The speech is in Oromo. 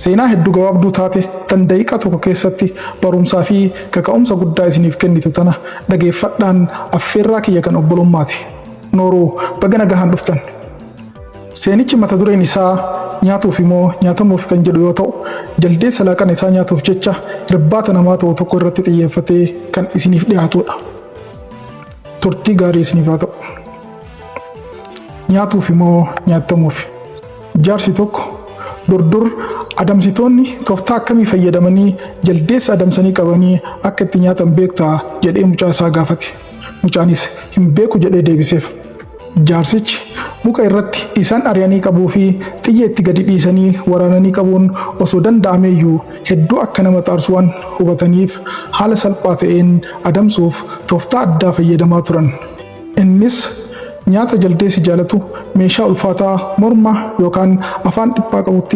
Seenaa hedduu gabaabduu taate tan daqiiqaa tokko keessatti barumsaa fi kaka'umsa guddaa isiniif kennitu tana dhageeffadhaan affeerraa kiyya kan obbolummaati. Nooruu baga nagahaan dhuftan. Seenichi mata dureen isaa nyaatuufi moo nyaatamuufi kan jedhu yoo ta'u, jaldeessa laaqana isaa nyaatuuf jecha irbaata namaa ta'u tokko irratti xiyyeeffatee kan isiniif dhiyaatudha. Turtii gaarii isiniif haa ta'u. Nyaatuufi moo nyaatamuufi? Jaarsi tokko dur dur adamsitoonni tooftaa akkamii fayyadamanii jaldeessa adamsanii qabanii akka itti nyaatan beektaa jedhee mucaa isaa gaafate. Mucaanis hin beeku jedhee deebiseef. Jaarsichi muka irratti isaan ari'anii qabuu fi xiyya itti gadi dhiisanii waraananii qabuun osoo danda'ameeyyuu hedduu akka nama xaarsu waan hubataniif haala salphaa ta'een adamsuuf tooftaa addaa fayyadamaa turan. Innis nyaata jaldeessi jaalatu meeshaa ulfaataa morma yookaan afaan dhiphaa qabutti